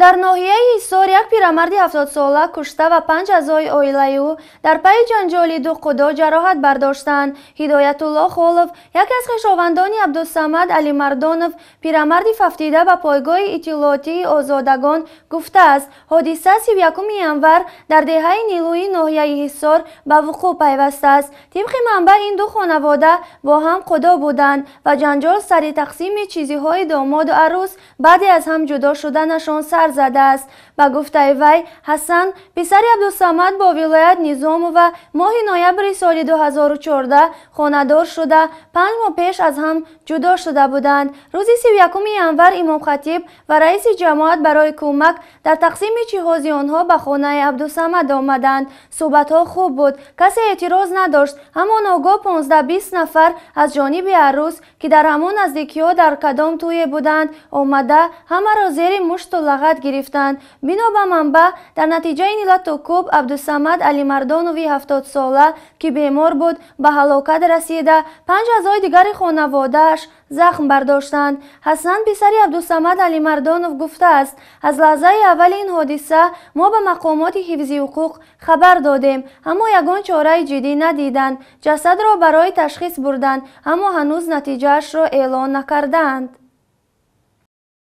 Дар ноҳияи Ҳисор як пирамарди 70-сола кушта ва 5 аъзои оилаи ӯ дар пайи ҷанҷоли ду қудо ҷароҳат бардоштанд. Ҳидоятулло Холов, яке аз хешовандони Абдусамад Алимардонов, пирамарди фавтида, ба пойгоҳи иттилоотии Озодагон гуфтааст, ҳодиса 31 январ дар деҳаи Нилӯи ноҳияи Ҳисор ба вуқӯъ пайвастааст. Тибқи манбаъ, ин ду хонавода бо ҳам қудо буданд ва ҷанҷол сари тақсими чизиҳои домоду арӯс баъде аз ҳам ҷудо шуданашон сар задааст. Ба гуфтаи вай, Ҳасан, писари Абдусамад бо Вилоят Низомова моҳи ноябри соли 2014 хонадор шуда, 5 моҳ пеш аз ҳам ҷудо шуда буданд. Рӯзи 31 январ имомхатиб ва раиси ҷамоат барои кӯмак дар тақсими ҷиҳози онҳо ба хонаи Абдусамад омаданд. Суҳбатҳо хуб буд, касе эътироз надошт, аммо ногоҳ 15-20 нафар аз ҷониби арӯс, ки дар ҳамон наздикиҳо дар кадом тӯе буданд, омада ҳамаро зери мушту лағат гирифтанд. Бино ба манбаъ, дар натиҷаи ин лату-кӯб Абдусамад Алимардонови 70-сола, ки бемор буд, ба ҳалокат расида, 5 аъзои дигари хонаводааш захм бардоштанд. Ҳасан, писари Абдусамад Алимардонов, гуфтааст, аз лаҳзаи аввали ин ҳодиса мо ба мақомоти ҳифзи ҳуқуқ хабар додем, аммо ягон чораи ҷиддӣ надиданд. Ҷасадро барои ташхис бурданд, аммо ҳанӯз натиҷаашро эълон накардаанд.